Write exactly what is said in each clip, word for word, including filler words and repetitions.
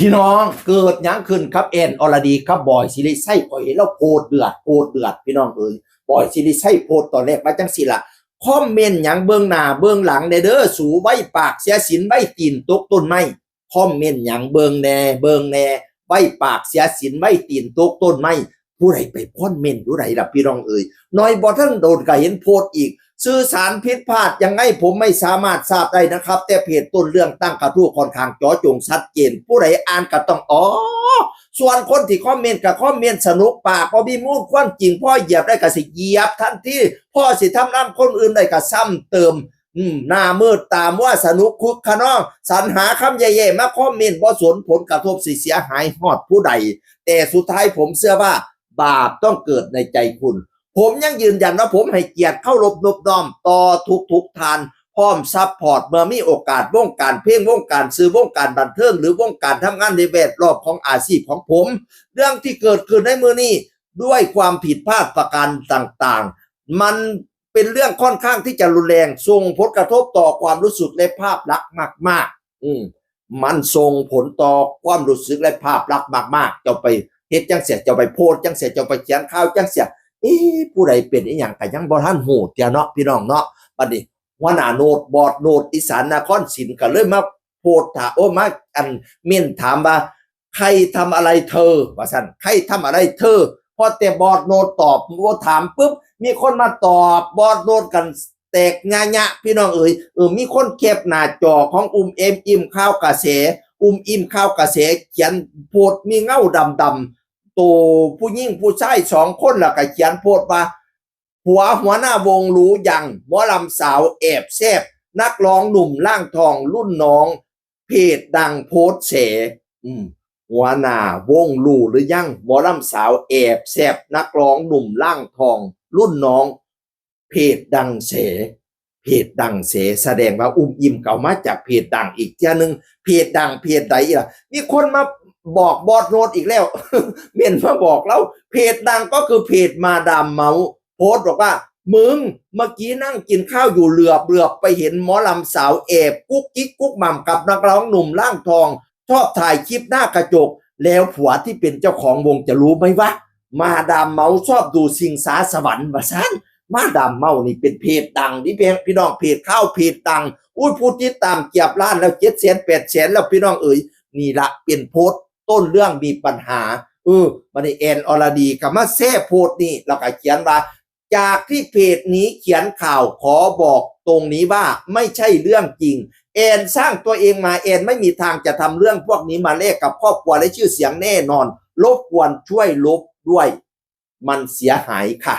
พี่น้อง เกิดหยังขึ้นครับ แอนอรดีครับ บอยศิริชัย ข้อยเห็นแล้วโพดเดือด โพดเดือด พี่น้องเอ๋ย บอยศิริชัยโพดตอนแรกว่าจังสิล่ะ คอมเมนต์หยังเบิ่งหน้าเบิ่งหลังแน่เด้อสู ไว้ปากเสียศีล ไว้ตีนตกต้นไม้ คอมเมนต์หยังเบิ่งแน่ เบิ่งแน่ ไว้ปากเสียศีล ไว้ตีนตกต้นไม้ ผู้ใดไปคอมเมนต์อยู่ใดล่ะพี่น้องเอ๋ย น้อยบ่ทันโดนก็เห็นโพดอีก สื่อสารผิดพลาดยังไงผมไม่สามารถทราบได้นะครับ แต่เพจต้นเรื่องตั้งกระทู้ค่อนข้างเจาะจงชัดเจน ผู้ใดอ่านก็ต้องอ๋อ ส่วนคนที่คอมเมนต์ก็คอมเมนต์สนุกปาก บ่มีมูลความจริง พ่อเหยียบได้ก็สิเหยียบทันที พ่อสิทำลายคนอื่นได้ก็ซ้ำเติม อืม หน้ามืดตามัว สนุกคึกคะนอง สรรหาคำแย่ๆมาคอมเมนต์ บ่สนผลกระทบสิเสียหายฮอดผู้ใด แต่สุดท้ายผมเชื่อว่าบาปต้องเกิดในใจคุณ ผมยังยืนยันว่าผมให้เกียรติเคารพนอบน้อมต่อทุกๆท่าน พร้อมซัพพอร์ตเมื่อมีโอกาส วงการเพลง วงการสื่อ วงการบันเทิง หรือวงการทำงานในแวดล้อมของอาชีพของผม เรื่องที่เกิดขึ้นในมื้อนี้ ด้วยความผิดพลาดประการต่างๆ มันเป็นเรื่องค่อนข้างที่จะรุนแรง ส่งผลกระทบต่อความรู้สึกและภาพลักษณ์มากๆ อืม มันส่งผลต่อความรู้สึกและภาพลักษณ์มากๆ เจ้าไปเฮ็ดจังเสีย เจ้าไปโพสต์จังเสีย เจ้าไปเขียนข่าวจังเสีย เอ๊ะ ผู้ใดเป็นอีหยังก็ยังบ่ทันฮู้เตี้ยเนาะพี่น้องเนาะ บัดนี้หัวหน้าโนด บอสโนด อีสานนครศิลป์ก็เลยมาโพสต์ถาม โอ้ มาอันเม้นถามว่า ใครทำอะไรเธอ ว่าซั่น ใครทำอะไรเธอ พอแต่บอสโนดตอบ โอ้ ถามปุ๊บ มีคนมาตอบบอสโนดกันแตกงะๆ พี่น้องเอ๋ย เออ มีคนแคปหน้าจอของอุ้มเอ็มอิ่มข่าวกระแส อุ้มอิ่มข่าวกระแส เขียนโพสต์มีเงาดำๆ โตผู้หญิงผู้ชายสองคน แล้วก็เขียนโพสต์ว่า ผัวหัวหน้าวงหรูยัง หมอลำสาวแอบแซบ นักร้องหนุ่มร่างทองรุ่นน้อง เพจดังโพสต์แฉ อืม หัวหน้าวงหรูหรือยัง หมอลำสาวแอบแซบ นักร้องหนุ่มร่างทองรุ่นน้อง เพจดังแฉ เพจดังแฉ แสดงว่าอุ้มอิ่มก็เอามาจากเพจดังอีกเทื่อนึง เพจดังเพจใดล่ะ มีคนมาบอกบอสโนดอีกแล้ว เม้นมาบอกเรา เพจดังก็คือเพจมาดามเมาส์ โพสต์บอกว่า มึง เมื่อกี้นั่งกินข้าวอยู่ เหลือบเหลือบไปเห็นหมอลำสาวแอบกุ๊กกิ๊กกุ๊กหม่ำกับนักร้องหนุ่มร่างทอง ชอบถ่ายคลิปหน้ากระจก แล้วผัวที่เป็นเจ้าของวงจะรู้ไหมวะ มาดามเมาส์ชอบดูชิงช้าสวรรค์ ว่าซั่น มาดามเมาส์นี่เป็นเพจดังนี่เพียงพี่น้อง เพจข่าวเพจดัง อุ้ย ผู้ติดตามเกือบล้านแล้ว เจ็ดแสน แปดแสน แล้วพี่น้องเอ๋ย นี่ละเป็นโพสต์ต้นเรื่องมีปัญหา เออ บัดนี้แอนอรดีก็มาแชร์โพสต์นี่ แล้วก็เขียนว่า จากที่เพจนี้เขียนข่าว ขอบอกตรงนี้ว่าไม่ใช่เรื่องจริง แอนสร้างตัวเองมา แอนไม่มีทางจะทำเรื่องพวกนี้มาแลกกับครอบครัวและชื่อเสียงแน่นอน รบกวนช่วยลบด้วย มันเสียหายค่ะ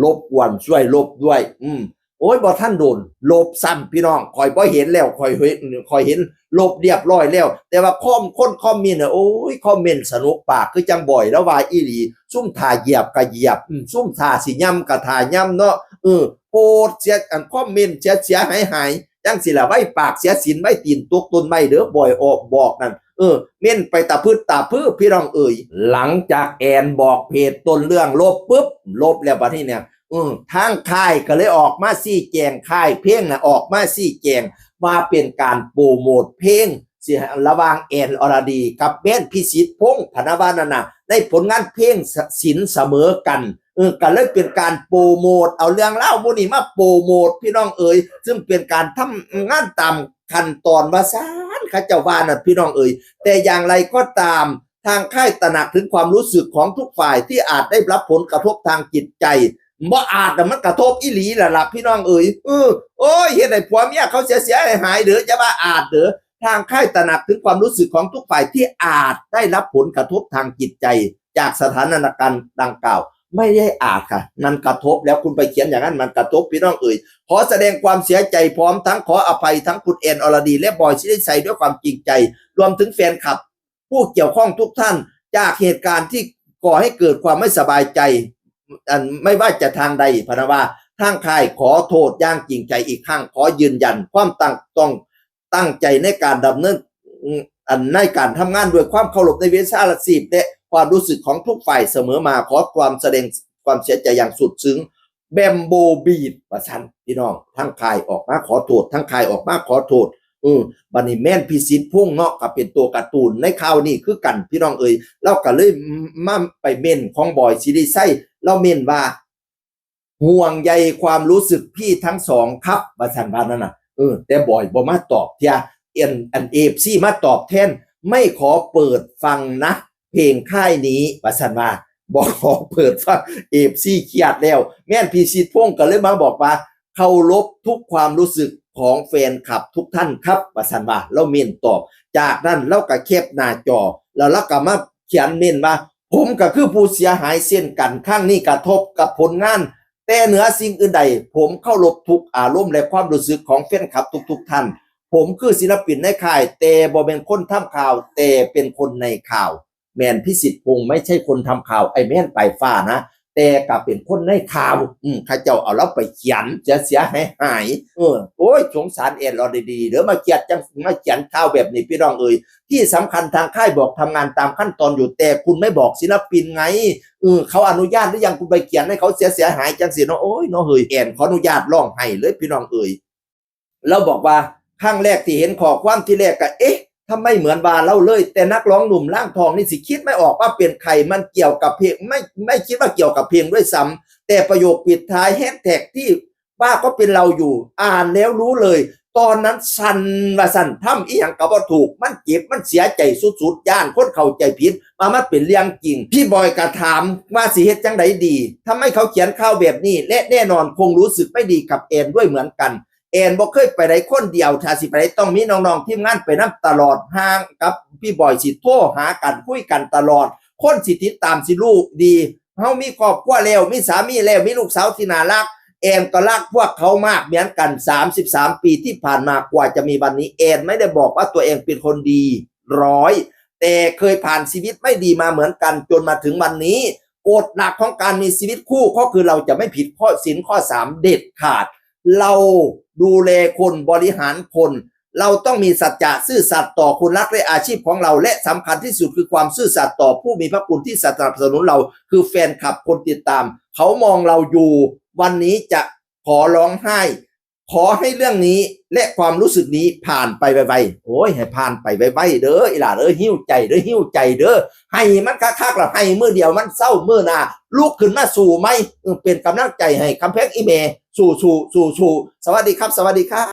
รบกวนช่วยลบด้วย อืม โอ้ย บ่ทันโดน ลบซ้ำพี่น้อง ข้อยบ่เห็นแล้ว ข้อยเห็น ข้อยเห็นลบเรียบร้อยแล้ว แต่ว่าคอม คนคอมเมนต์น่ะ โอ้ย คอมเมนต์สนุกปาก คือจังบอยแล้วว่าอีหลี ซุ่มท่าเหยียบก็เหยียบ อืม ซุ่มท่าสิย่ำก็ท่าย่ำเนาะ เออ โพสต์เสีย อันคอมเมนต์เสียเสียหายหาย จังสิล่ะ ไว้ปากเสียศีล ไว้ตีนตกต้นไม้เด้อ บอยออกบอกนั่น เออ เม้นไปตะพึดตะพือ พี่น้องเอ๋ย หลังจากแอนบอกเพจต้นเรื่องลบปุ๊บ ลบแล้วบัดนี้เนี่ย เออ ทางค่ายก็เลยออกมาชี้แจง ค่ายเพลงน่ะออกมาชี้แจง ว่าเป็นการโปรโมทเพลงสิ ระหว่างแอนอรดีกับแบนพิสิทธิ์พงษ์ พะนะว่านั่นน่ะ ในผลงานเพลงสินเสมอกัน เออ ก็เลยเป็นการโปรโมท เอาเรื่องราวหมู่นี้มาโปรโมท พี่น้องเอ๋ย ซึ่งเป็นการทำงานตามขั้นตอนว่าซั่น เขาเจ้าว่าน่ะ พี่น้องเอ๋ย แต่อย่างไรก็ตาม ทางค่ายตระหนักถึงความรู้สึกของทุกฝ่ายที่อาจได้รับผลกระทบทางจิตใจ บ่อาจน่ะ มันกระทบอีหลีล่ะล่ะ พี่น้องเอ๋ย เออ โอ้ย เฮ็ดให้ผัวเมียเขาเสียเสียหายหายเด้อ อย่าว่าอาจเด้อ ทางค่ายตระหนักถึงความรู้สึกของทุกฝ่ายที่อาจได้รับผลกระทบทางจิตใจ จากสถานการณ์ดังกล่าว ไม่ได้อาจค่ะ มันกระทบแล้ว คุณไปเขียนอย่างนั้น มันกระทบ พี่น้องเอ๋ย ขอแสดงความเสียใจพร้อมทั้งขออภัยทั้งคุณแอนอรดี และบอยศิริชัยด้วยความจริงใจ รวมถึงแฟนคลับ ผู้เกี่ยวข้องทุกท่าน จากเหตุการณ์ที่ก่อให้เกิดความไม่สบายใจ อันไม่ว่าจะทางใด พะนะว่า ทางค่ายขอโทษอย่างจริงใจอีกครั้ง ขอยืนยันความตั้ง ต้องตั้งใจในการดำเนิน อันในการทำงานด้วยความเคารพในวิชาชีพ และความรู้สึกของทุกฝ่ายเสมอมา ขอความแสดงความเสียใจอย่างสุดซึ้ง แบมโบบีด ว่าซั่น พี่น้อง ทางค่ายออกมาขอโทษ ทางค่ายออกมาขอโทษ เออ บัดนี้แม่นพิสิทธิ์พงษ์เนาะ ก็เป็นตัวการ์ตูนในข่าวนี้คือกันพี่น้องเอ๋ย ลาวก็เลยมาไปเม้นของบอยสิริชัย ลาวเม้นว่า ห่วงใยความรู้สึกพี่ทั้งสองครับ ว่าซั่นว่านั่นน่ะ เออ แต่บอยบ่มาตอบเทื่อ อัน อัน เอฟซี มาตอบแทน ไม่ขอเปิดฟังนะ เพลงค่ายนี้ ว่าซั่นว่า บ่ขอเปิดฟัง เอฟซี เครียดแล้ว แม่นพิสิทธิ์พงษ์ก็เลยมาบอกว่า เคารพทุกความรู้สึกของแฟนคลับทุกท่านครับ ว่าซั่นว่า ลาวเม้นตอบ จากนั้นลาวก็แคปหน้าจอ แล้วลาวก็มาเขียนเม้นว่า ผมก็คือผู้เสียหายเช่นกัน ครั้งนี้กระทบกับผลงาน แต่เหนือสิ่งอื่นใด ผมเคารพทุกอารมณ์และความรู้สึกของแฟนคลับทุกๆท่าน ผมคือศิลปินในค่าย แต่บ่แม่นคนทำข่าว แต่เป็นคนในข่าว แม่นพิสิทธิ์พงษ์ไม่ใช่คนทำข่าว ไอ้แม่นปลายฟ้านะ แต่ก็เป็นคนในข่าว อืม เขาเจ้าเอาลาวไปเขียนเสียเสียหายหาย เออ โอ้ย สงสารแอนอรดี เด้อ มาเขียนจัง มาเขียนข่าวแบบนี้พี่น้องเอ๋ย ที่สำคัญทางค่ายบอกทำงานตามขั้นตอนอยู่ แต่คุณไม่บอกศิลปินไง เออ เขาอนุญาตหรือยัง คุณไปเขียนให้เขาเสียเสียหายจังสิเนาะ โอ้ยเนาะเฮ้ย แอนขออนุญาตร้องไห้เลยพี่น้องเอ๋ย ลาวบอกว่า ครั้งแรกที่เห็นข้อความทีแรกก็ เอ๊ะ ทำไมเหมือนว่าลาวเลย แต่นักร้องหนุ่มร่างทองนี่สิคิดไม่ออกว่าเป็นใคร มันเกี่ยวกับเพลง ไม่ ไม่คิดว่าเกี่ยวกับเพลงด้วยซ้ำ แต่ประโยคปิดท้าย แฮชแท็กที่ว่าก็เป็นเราอยู่ อ่านแล้วรู้เลย ตอนนั้นสั่นว่าสั่น ทำอีหยังก็บ่ถูก มันเจ็บ มันเสียใจสุดๆ ย้านคนเข้าใจผิด ว่ามันเป็นเรื่องจริง พี่บอยก็ถามว่าสิเฮ็ดจั่งใดดี ทำไมเขาเขียนข่าวแบบนี้ และแน่นอนคงรู้สึกไม่ดีกับแอนด้วยเหมือนกัน แอนบ่เคยไปไหนคนเดียว ถ้าสิไปไหนต้องมีน้องๆทีมงานไปนำตลอด ห่างกับพี่บอยสิโทรหากันคุยกันตลอด คนสิติดตามสิรู้ดี เฮามีครอบครัวแล้ว มีสามีแล้ว มีลูกสาวที่น่ารัก แอนก็รักพวกเขามากเหมือนกัน สามสิบสามปีที่ผ่านมากว่าจะมีวันนี้ แอนไม่ได้บอกว่าตัวเองเป็นคนดีร้อย แต่เคยผ่านชีวิตไม่ดีมาเหมือนกันจนมาถึงวันนี้ กฎหลักของการมีชีวิตคู่ก็คือเราจะไม่ผิดข้อศีลข้อสามเด็ดขาด เราดูแลคน บริหารคน เราต้องมีสัจจะซื่อสัตย์ต่อคนรักและอาชีพของเรา และสำคัญที่สุดคือความซื่อสัตย์ต่อผู้มีพระคุณที่สนับสนุนเรา คือแฟนคลับคนติดตาม เขามองเราอยู่ วันนี้จะขอร้องไห้ ขอให้เรื่องนี้และความรู้สึกนี้ผ่านไปไวๆ โอ้ย ให้ผ่านไปไวๆ เด้อ อีหล่าเด้อ หิ้วใจเด้อ หิ้วใจเด้อ ให้มันคักๆ แล้วให้มื้อเดียวมันเซา มื้อหน้าลุกขึ้นมาสู้ใหม่ เออ เป็นกำลังใจให้ คำแพงอีแม่ สู้ๆ สู้ๆ สวัสดีครับ สวัสดีครับ